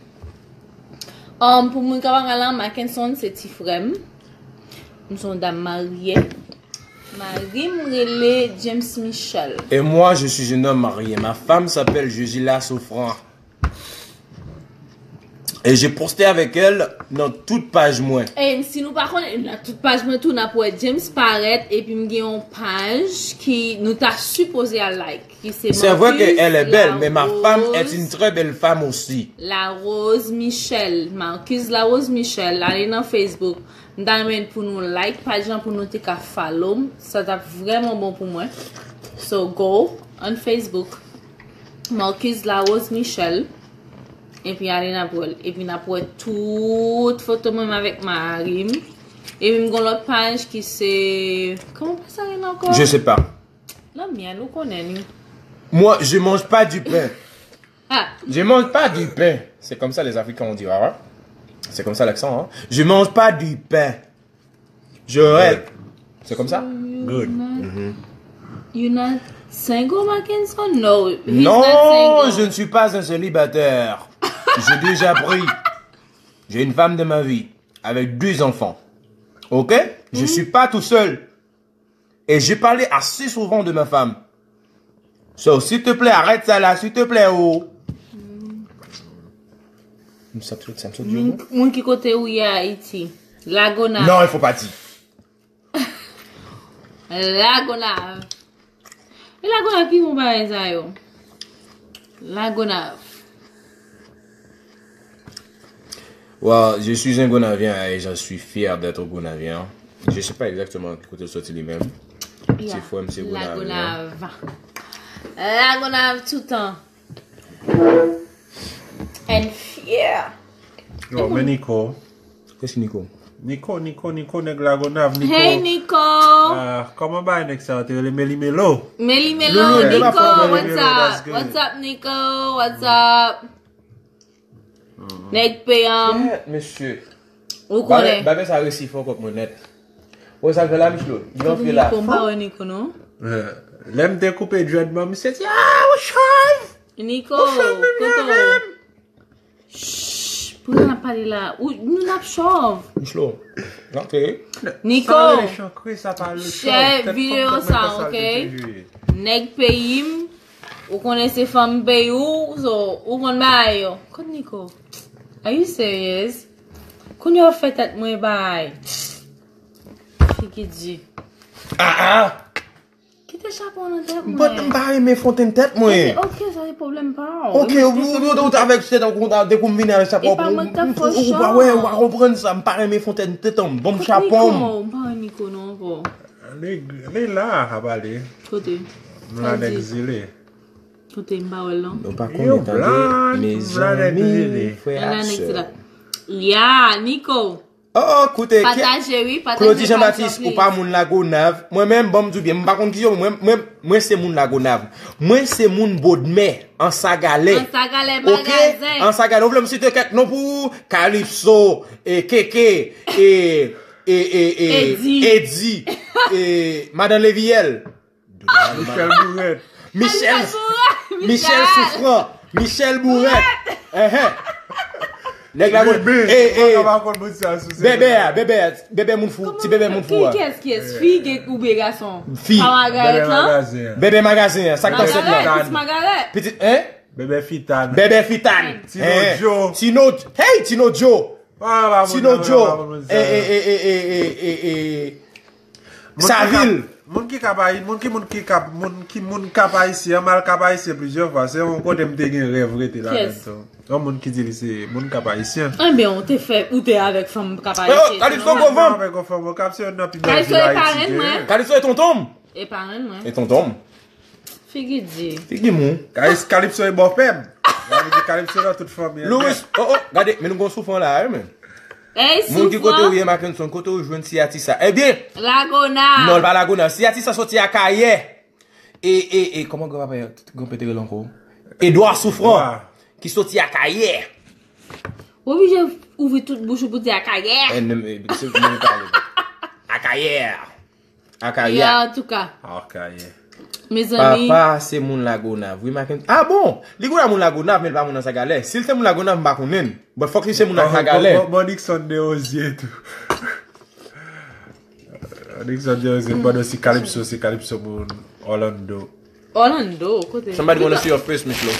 um, pou moun k ap gade la, Mackenson se ti frè m. M se yon dam marye. Mari m rele James Michel. Et moi, je suis un homme marié. Ma femme s'appelle Julie Souffrant. Et j'ai posté avec elle dans toute page mwen. E si nou pa konnen, nan tout paj mwen tou, n ap wè James parèt, epi m gen yon paj ki nou ta sipoze al like, ki se Marcus Larose. C'est vrai qu'elle est belle, mais ma femme est une très belle femme aussi. Larose Michel, Marcus Larose Michel, ale nan Facebook. M ta renmen pou nou like paj lan, pou nou te ka follow m. Sa t ap vrèman bon pou mwen. So go on Facebook. Marcus Larose Michel. Epi ale n ap wè l. Epi n ap wè tout foto mwen avèk mari m. Epi m gon lòt paj ki se, kòman paj sa rele ankò? Je sais pas. La mienne, ou konnen li. Moi, je mange pas du pain. Ah. Je mange pas du pain. C'est comme ça les Africains on dit, ah ouais. C'est comme ça l'accent, hein. Je mange pas du pain. Je rêve. C'est comme ça? So you not, you not single, Mackenson? No, he's not single. Non, je ne suis pas un célibataire. J'ai déjà pris. J'ai une femme de ma vie. avec deux enfants. Ok? Je suis pas tout seul. Et j'ai parlé assez souvent de ma femme. So, s'il te plaît, arrête ça là, s'il te plaît, oh. Sa m sot, sa m sot di yo, non? Moun ki kote ou ye Ayiti? Lagonav. Non, il faut pas dire. Lagonav. E Lagonav ki bon bagay sa yo? Lagonav. Well, je suis un Gonavien et j'en suis fier d'être Gonavien. Je sais pas exactement ki kote l soti li menm. Ti frè m se Gonavien. Lagonav. Lagonav toutan. And fier. Yo, men Nico. Kiyès ki Nico? Nico, Nico, Nico, nèg Lagonav, Nico. Hey Nico. Ah, kòman bay nèg sa yo te rele Meli Melo? Meli Melo, Loulou, Nico, Loulou, what's Loulou, up? that's good. What's up, Nico? What's up? Nèg peyanm, Mesye. ou konnen. Bagay sa resi fò kont mwen nèt. Wè sa l fè la, Michlo? Li antre la. Nico, m pa wè Nico non. Eh, Lè m te koupe dread mwen, misye di, ah, ou chòv! Nico, kote w? Shh, pou n ap pale la. Ou, nou n ap chòv. Michlo. Antre. Nico, Sa rele chankre, sa pa rele share chòv. Tèt videyo fanm nan sa, kontan sa l ok? te jwe. Nèg peyi m, ou konnen se fanm peyi w, so, ou konn bagay yo. Kot Nico? Are you serious? Kounye a w fè tèt mwen bay. Figi di. Ah, ah. Kite chapo nan tèt mwen. But m pa renmen fontenn tèt mwen. Ok, sa se pwoblèm pa w. Ok, ou ou ou ou avèk se tankou depi m vini avèk chapo. E pa mwen k t ap fè Ou pa chan. wè, ou pa konprann sa, m pa renmen fontenn tèt an, ban m chapo. Nico, m pa wè Nico non ankò. Li, li la, a pale. Kote? M la nèg zile. Kote m pa wè l non. Nou pa Yo konnen tande, blind, mezanmi, blind, blind. Frè An ak anèk sè. la. Ya, Nico. Oh, oh, koute, Pataje wi, pataje. Claudy Jean Baptiste, ou pa moun Lagonav. Mwen menm, ban m di w byen, m pa konn ki yo, mwen, mwen, mwen se moun Lagonav. Mwen se moun Bodmè, Ansagalè. Ansagalè Ok? magazen. Ansagalè, ou vle m site kèk non pou ou? Calypso, e, Keke, e, e, e, e, Eddy. Eddy, e, Madan Leviyèl. Michel Bourret. Michel, Michel Bourret. Michel Souffrant, Michel Bourret. Ehe. Nèg la, Bebe, e, e, mwen pa konn moun sa sou se. Bebe a, Bebe a, Bebe moun fou, ti Bebe moun fou a. Kiyès, kiyès? Fi gen oubyen gason? Fi. Pa Magarèt Bebe lan? magazen. Bebe magazen an, sa k nan sèt Magarèt, lan. it's Magarèt. Pitit, hein? Bebe Fitan. Bebe Fitan. Tino Hein? Joe. Tino, hey, Tino Joe. Ah, pa moun Tino nan, Joe. pa moun sa. E, e, e, e, e, e, e, e. Moun ki Savil. ka- Moun ki kap Ayi-, moun ki moun ki kap, moun ki moun kap ayisyen, an m al kap ayisyen plizyè fwa. Se yon kote m te gen rèv rete la Yes. menm tou. Yon moun ki di li se moun kap ayisyen. Ebyen, ou te fè, ou te avèk fanm kap Oh, ayisyen. Calypso Govan. Avèk yon fanm, ou kap se yon nan pi bèl Calypso vil e Ayiti parenn gen. mwen. Calypso e tonton m. E parenn mwen. E tonton m. Figi di. Figi mou. Calypso e bòpè m. Sa vle di Calypso nan tout fanmi an. Louis, oh, oh, gade, men nou gon soufran la, wi, men. Ey, Moun ki kote ou Souffrant. Ye, Mackenson, kote ou jwenn siyati sa? Ebyen, Lagonav. Non, l pa Lagonav. Siyati sa soti Akayè. E, e, e, kòman granpapa, granpè te rele ankò? Edouard Souffrant. Ki soti Akayè. Ou oblije ouvri tout bouch ou pou di Akayè. E, non, e, se moun pale. Akayè. Akayè. Ya, antouka. Akayè. Mezanmi. Papa se moun Lagonav. Wi, Mackenson. Ah bon? Li konn moun Lagonav, men l pa moun Ansagalè. Si l se moun Lagonav, m pa konnen. But fòk li se moun Ansagalè. Bon, bon, bon, Nixon de Ozier tou. Nixon de Ozier, bon, si Calypso, se Calypso moun Orlando. Orlando, kote? Somebody wanna see your face, Michlo.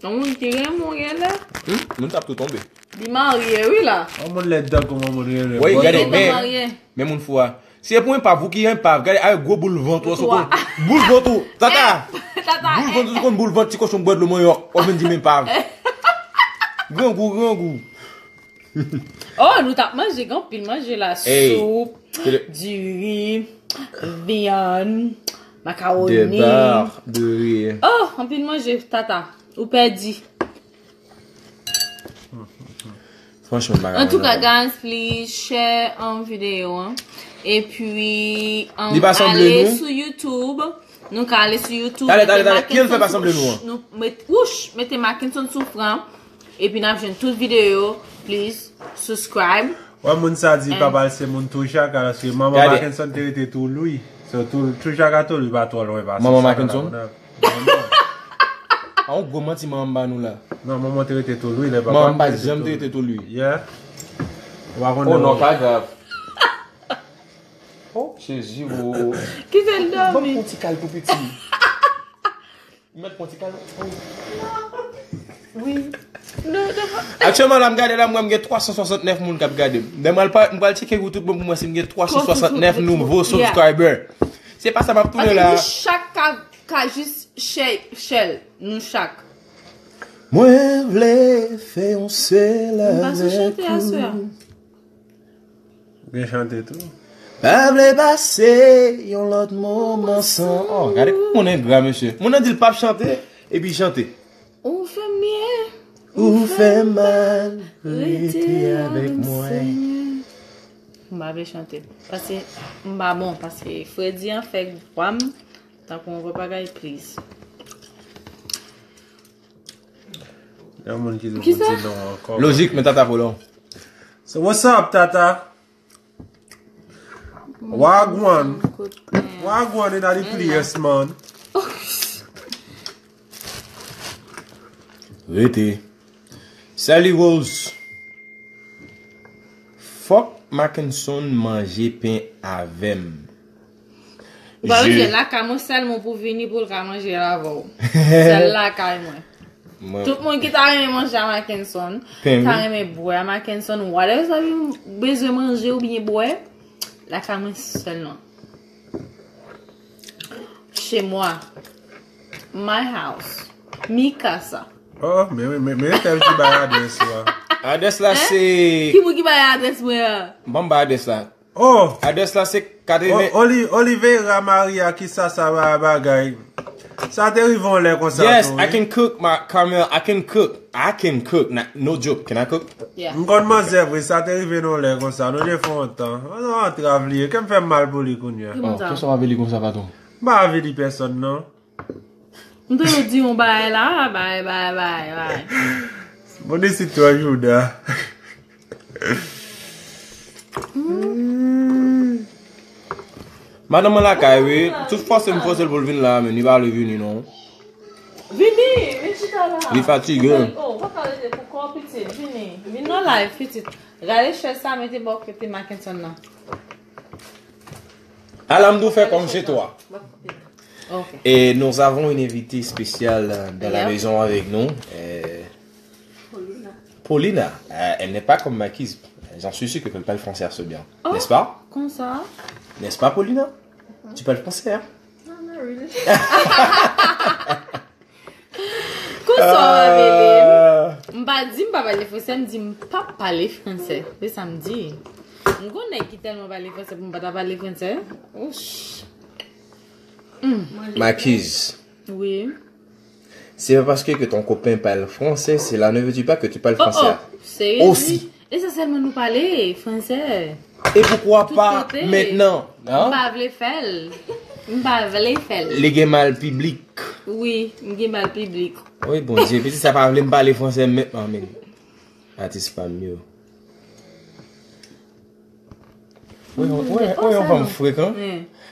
Yon moun ki renmen w genlè. Hmm? Moun sa ap tou tonbe. Li marye, wi la. Yon moun lè dòk ou yon moun renmen. Wi, Bon, gade, Li men, marye. Men moun fou a. Se pou enpak, ou ki enpak. Gade, avèk gwo boul vant ou a sou Fou a. kont. Boul vant ou. Tata. Tata, Boul vant ou, ou konn boul vant, ti kochon bwè dlo manyòk. W ap vin di m enpak. Grangou, grangou. Oh, nou t ap manje, gen anpil manje la. Ey. Soup, Se le- diri, vyann, makawoni. De bar, de ri. Oh, anpil manje, tata. Ou pèdi. Franchman, bagay. Antouka, guys, please share an videyo an. Epi, an, Li pa sanble ale nou? Sou YouTube. Nou ka ale sou YouTube. Talè, talè, mete talè. Kijan l fè pa Mackenson sanble sou nou ch-, nou met, wouch, mete Mackenson Souffrant. Epi n ap jwenn tout videyo. Please, subscribe. Wè moun sa di Eh. Papa l se moun Tou Chaka, paske manman Gade. Mackenson te rete Tou Lwi. So, Tou, Tou Chaka Tou Lwi pa twò lwen pase. Manman Sa Mackenson? nan la, nan la. A yon gwo manti manman m ba nou la. Non, manman te rete tou lwi, lè papa. Manman pa janm te rete tou lwi. Yeah. Ou pa konnen. Oh non, pa grav. Oh, Jezi, oh. Kite l dòmi. Ban m pran ti kal pou piti. Mèt pran ti kal. Oh. Wi. Aktyèlman, la, m gade la, m wè m gen twa san swasantnèf moun k ap gade m. Lè m al pa, m pral tcheke Youtube mwen pou m wè si m gen twa san swasantnèf nouvo subscriber. Se pa sa m ap tounen la. Paske nou chak ka, ka jis share, share, nou chak. Mwen vle fè yon sèl avèk ou. M pa sou chante aswè a. Ou gen chante tou. Pa vle pase yon lòt moman san. Oh, gade kòman moun engra, mesye. Moun nan di l p ap chante, epi chante. Ou fè m byen, ou fè m mal, rete avèk mwen. M pa vle chante. Paske m pa bon, paske Freddy an fè vwa m tankou yon gwo bagay, please. Yon moun ki di pou di non ankò. Lojik, men Tata Polon. So what's up, Tata? Wagwan. Wagwan in the place, man. Rete. Salut, Rose. Fòk Mackenson manje pen avè m. Ou pa bezwen lakay mwen sèlman pou vini pou l ka manje avè w. Sèl lakay mwen. Tout moun ki ta renmen manje a Mackenson, ta renmen bwè a Mackenson, whatever sa vin bezwen manje oubyen bwè, lakay mwen sèlman. Chez moi. My house. Mi casa. Oh, men, men, men, men tèl ki bay adrès ou a. Adrès la se. Ki moun ki bay adrès mwen an? Ban m bay adrès la. Oh! Adrès la se katreven. Oli-, Oliveira Maria, ki sa sa ba-, bagay. Sa te rive yon lè konsa tou, wi. Yes, I can cook, my Carmel, I can cook. I can cook. Na-, no joke, can I cook? Yeah. M konn manzè vre, sa te rive yon lè konsa. Nou te fè yon tan. Yon antrav li ye. Kè m fè m mal pou li kounye a. Ki moun sa? Kisa w ap rele konsa, patwon? M pa anvi di pèsòn, non. M toujou di yon bagay la, bagay, bagay, bagay, bagay. Bon, desi twa jouda. Madanm mwen lakay, wi. Tout fòse m fòse l pou l vin la, men li pa vle vini, non. Vini, vin chita la. Li fatige. Oh, pa pale de pou kò pitit, vini. Vin nan live, pitit. Gade chèz sa, mete bò kote Mackenson nan. Ala m tou fè kòm se twa. Ok. Et nous avons une invitée spéciale euh, dans la maison avec nous. Euh, Paulina. Paulina, euh, elle n'est pas comme Maquise. J'en suis sûr que elle parle français assez bien. Oh, n'est-ce pas? Konsa? N'est-ce pas, Paulina? Tu parles français, hein? Non, not really. Konsa w ap rele m? Ah. M pa di m pa pale fransè, m di m p ap pale fransè. Se sa m di. M gon nèg ki tèlman pale fransè pou m pa ta pale fransè. Ouch. Maquise. Wi. C'est pas parce que ton copain parle français, cela ne veut dire pas que tu parles français. Oh, oh, serye, wi. Aussi. Esansyèlman nou pale fransè. Et pourquoi pas maintenant, hein? M pa vle fè l. M pa vle fè l. Li gen mal piblik. Wi, m gen mal piblik. Wi, Bondye, pitit sa pa vle m pale fransè menm, amen. Atis pa m yo. Wi, wi, wi, yon fanm frekan.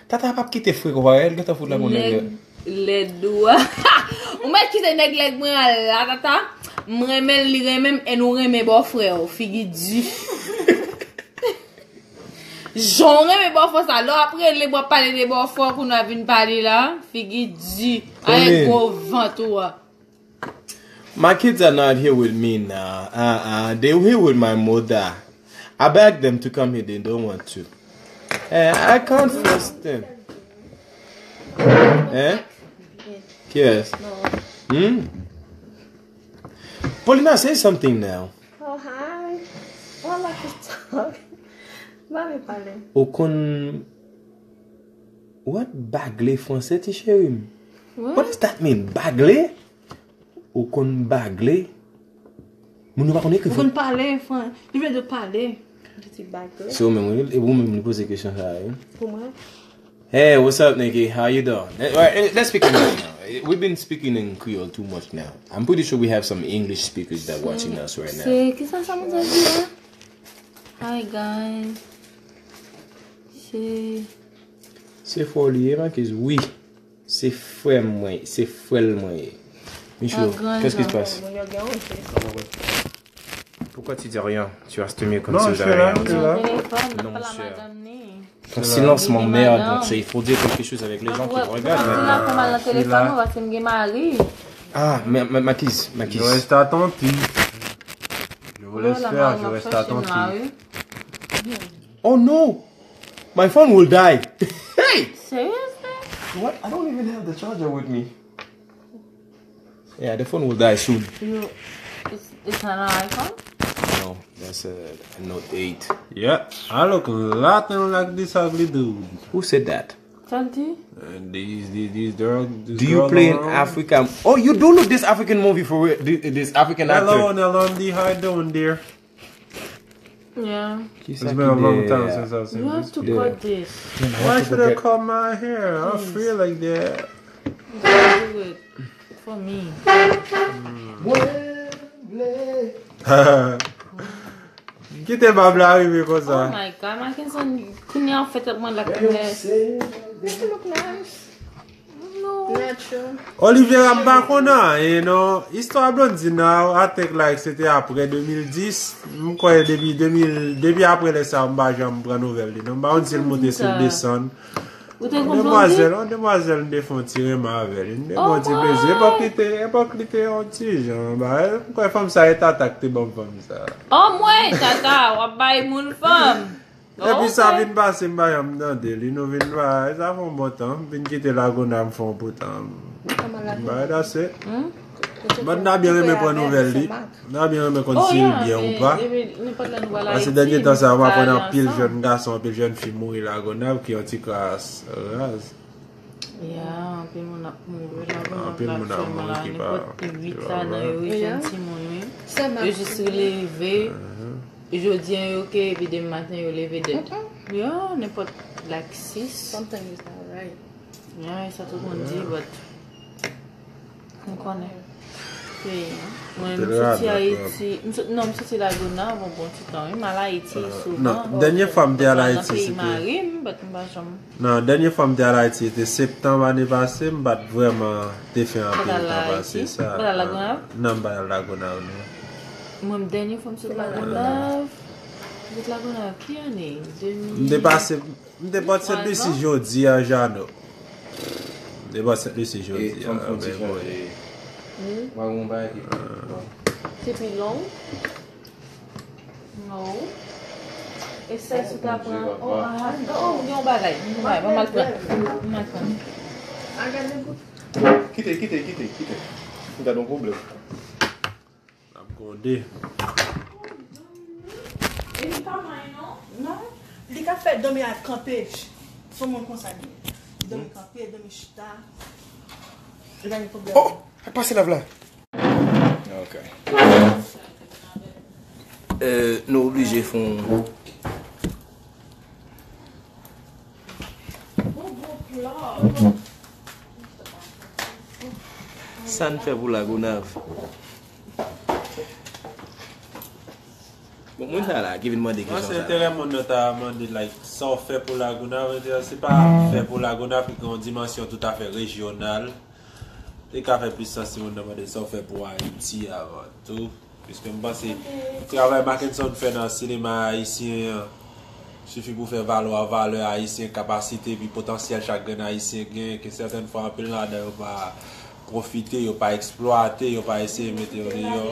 Tata p ap kite frekan, parèy, l gentan fout la pou nèg la. Nèg lèd ou a. Ou mèt kite nèg lèd mwen an la, Tata. M renmen l, li renmen m, e nou renmen bòfrè w. Figi di. Jan w renmen bòfrè sa, lè w ap rele m, w ap pale de bòfrè w, kounye a vin pale la. Figi di. Avèk gwo vant ou a. My kids are not here with me now. Uh, uh, they here with my mother. I begged them to come here, they don't want to. Eh, I can't force them. Eh? Yes. Hmm? Paulina, say something now. Oh, hi. I like to talk. Ba mi pale. Ou konn, what, bagle fransè, ti cheri m? What? What does that mean? Bagle? Ou konn bagle? Moun yo pa konn ekri. Ou konn pale, fran-, li vle di pale. Li di bagle. Se ou menm, wi, e ou menm li poze kesyon sa a, wi. Pou mwen? Hey, what's up, Nikki? How you doing? Eh, all right, eh, let's speak English now. Eh, we've been speaking in Creole too much now. I'm pretty sure we have some English speakers that watching us right now. Se, kisa sa moun sa di la? Hi, guys. Se, se frè w li ye, Marquise? Wi. Se frè mwen, se frè l mwen ye. Michou, qu'est-ce qui se passe? Pourquoi tu dis rien? Tu restes mieux comme si vous avez rien dit. Non, mon cher. Ton silence m'emmerde. Il faut dire quelque chose avec les gens qui te regardent maintenant. Ah, mais, mais Makis, Makis. Je reste attentif. Je vous laisse faire, je reste attentif. Oh no! My phone will die! Hey! Seriously? What? I don't even have the charger with me. Yeah, the phone will die soon. You, it's, it's not an iPhone? No, that's a, a Note eight. Yeah, I look nothing like this ugly dude. Who said that? Santi? And these, these, these girls. Do you play in Africa? Oh, you do look this African movie for real. This, this African actor. Hello, Nalandi, how you doing, dear? Yeah. It's been a long time since I've seen You have this. To cut this. Why should I cut my hair? I feel like that. Do it for me. Kite bab la rive konsa. Oh my God, Mackenson, kounye a w fè tèt mwen lak kounye. This look nice. No. Oliviera, m pa konn anyen non. Istwa Blondina, I think like se te apre de mil dis. M kwè depi de mil, depi apre lè sa a, m pa janm pran nouvèl li non. M pa konn si l monte, si l desann. Yon demwazèl, yon demwazèl m te fè yon ti renmen avè li. M te pran yon ti plezi. Epòk li te, epòk li te yon ti jan. M kwè fanm sa e Tata ki te ban m fanm sa. Omwen, Tata, w ap bay moun fanm. Epi sa vin pase, m pa janm tande li. Nou vin bay, sa fè yon bon tan. M vin kite Lagona, m fè yon bon tan. M bay dase. M pa ta byen renmen pran nouvèl li. M ta byen renmen konn si l byen ou pa. Paske dènye tan sa, m aprann anpil jèn gason, anpil jèn fi mouri Lagonav ki yon ti kras raz. Ya, anpil moun ap mouri Lagonav la aktyèlman la. Nenpòt uit ladan yo, wi, jèn timoun, wi. Yo jis leve. Jodi a yo ke, epi demen maten yo leve dead. Ya, nenpòt, like, sis. Something is not right. Ya, e sa tout moun di, but m konnen. Mwen, m soti Ayiti, m soti, non, m soti Lagonav yon bon ti tan, wi. M al Ayiti souvan. Non, dènye fwa m te al Ayiti, se te mari m, but m pa janm. Non, dènye fwa m te al Ayiti, se te septanm ane pase, m pa t vrèman te fè anpil tan pase sa. Ou pa t al Lagonav? Non, m pa t al Lagonav, non. Mwen, dènye fwa m sot Lagonav, m sot Lagonav, ki ane? M te pase, m te pòt sèt de si jodi a, Jano. M te pòt sèt de si jodi a. Mwen, mwen, bagay ki. Se pi long? No. E sèl si w ta pran. Oh, ah, oh, gen yon bagay. Gen yon bagay. Mwen mal pran. Mwen mal pran. Kite, kite, kite, kite. M gade yon pwoblèm. N ap konde. E li pa may, non? Non. Li ka fè dòmi a kanpe. Son moun konsa li ye. Li dòmi kanpe, dòmi chita. Li pa gen pwoblèm. Oh! Pase lav la. Ok. Euh, nou oblije fè yon. Sa n fè pou Lagonav? Bon, moun sa la ki vin mande kesyon sa. Mwen se enterè moun nan ta mande, like, sa w fè pou Lagonav, mwen di, se pa fè pou Lagonav ki gen yon dimansyon toutafè rejyonal. Li ka fè plis sans si moun nan mande sa w fè pou Ayiti avan tou. Piske m panse travay Mackenson fè nan sinema ayisyen an, sifi pou fè valwa valè ayisyen, kapasite epi potansyèl chak grenn ayisyen gen, ke sètèn fwa anpil ladan yo pa pwofite, yo pa eksplwate, yo pa eseye mete yo deyò.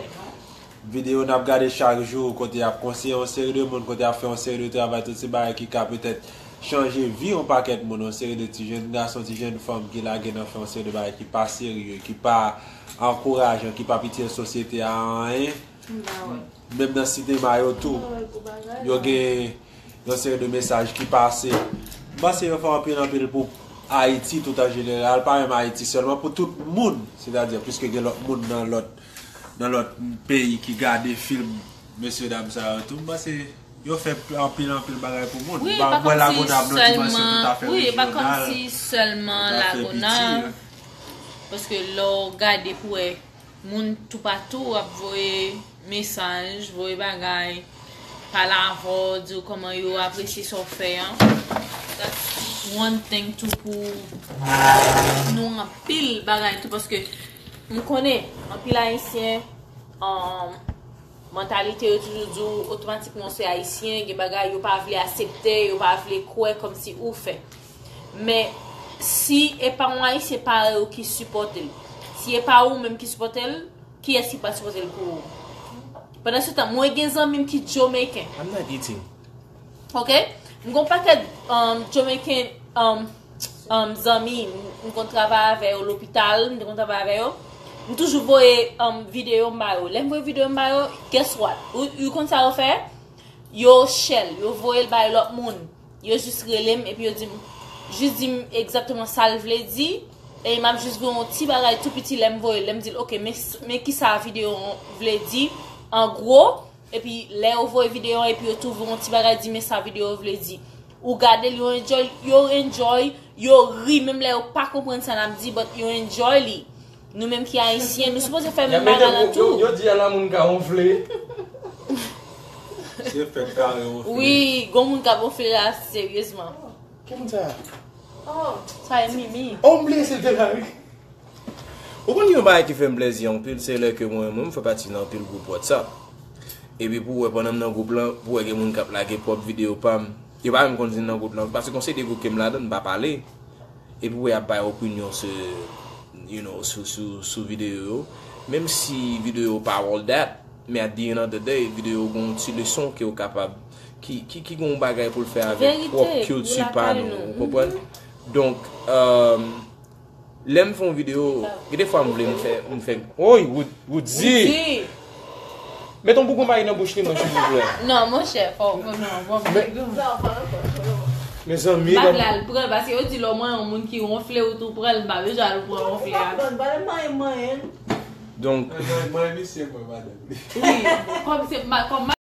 Videyo n ap gade chak jou, kote y ap konseye yon seri de moun, kote y ap fè yon seri de travay, tout se bagay ki ka petèt chanje vi yon pakèt moun, yon seri de ti jèn gason, ti jèn fanm ki lage nan fè yon seri de bagay ki pa serye, ki pa ankourajan, ki p ap itil sosyete a anyen. Menm nan sinema yo tou, yo gen yon seri de mesaj ki pase. M panse yo fè anpil, anpil pou Ayiti tout an jeneral, pa menm Ayiti sèlman, pou tout moun. Sètadi, piske gen lòt moun nan lòt, nan lòt peyi ki gade fim mesye dam sa yo tou, m panse yo fè anpil, anpil bagay pou moun. Wi, e pa kòmsi sèlman, wi, e pa kòmsi sèlman Lagonav. Paske lè w gade pou wè moun toupatou ap voye mesaj, voye bagay, pale avè w, di w kòman yo apresye sa w fè an. That's one thing tou pou nou anpil bagay tou, paske M konnen anpil Ayisyen, um, mantalite yo toujou di w otomatikman w se Ayisyen, gen bagay yo pa vle aksepte, yo pa vle kwè kòmsi ou fè. Men si e pa yon Ayisyen parèy ou ki sipòte l, si e pa ou menm ki sipòte l, kiyès ki pral sipòte l pou ou? Pandan se tan, mwen gen zanmi m ki Jamaican. I'm not eating. Ok? M gon pakèt um, Jamaican um, um, zanmi, m konn travay avè yo lopital, m te konn travay avè yo. M toujou voye um, videyo m ba yo. Lè m voye videyo m ba yo, guess what? Ou, ou konn sa yo fè? Yo share l, yo voye l bay lòt moun. Yo jis rele m epi yo di m, jis di m egzakteman sa l vle di. E m ap jis voye yon ti bagay tou piti lè m voye l. Lè m di l, ok, men, men kisa videyo an vle di, an gwo. Epi lè yo voye videyo an, epi yo twouve yon ti bagay, di men sa videyo vle di. Ou gade l, yo enjoy, yo enjoy, yo ri, menm lè yo pa konprann sa n ap di, but yo enjoy li. Nou menm ki Ayisyen, nou sipoze fè menm bagay la tou. Yo di ala moun ka wonfle. Se fèt kare wonfle. Wi, gon moun k ap wonfle la, seryezman. Ki moun sa? Oh, sa e Mimi. Oh, m bliye se l te la, wi. Ou konn yon bagay ki fè m plezi anpil, se lè ke mwen, mwen, m fè pati nan anpil gwoup WhatsApp. Epi pou w wè pandan m nan gwoup lan, pou w wè gen moun k ap lage pwòp videyo pa m. Yo pa menm konn si m nan gwoup lan, paske gon seri de gwoup ke m ladan, m pa pale. Epi pou w wè y ap bay opinyon sou, you know, sou, sou, sou videyo yo. Menm si videyo yo pa all that, men at the end of the day, videyo yo gon ti leson ke w kapab, ki, ki, ki gon bagay pou l fè avèk pwòp kilti pa nou, ou konprann? Donk, um, lè m fè yon videyo, gen de fwa m vle m fè, m fè, oy, Wood-, Woody! Met yon boug yon bagay nan bouch li, mwen, silvouplè. Non, monchè, fò, fò, non, fò, mezanmi, m pa vle al pran l, paske yo di lè w manyen yon moun ki wonfle, ou tou pran l, m pa bezwen al pran wonfle a. Bon, pa de manyen, manyen. Donk, mwen, mwen, misye, mwen, madanm. Wi, kòm se, ma-, kòm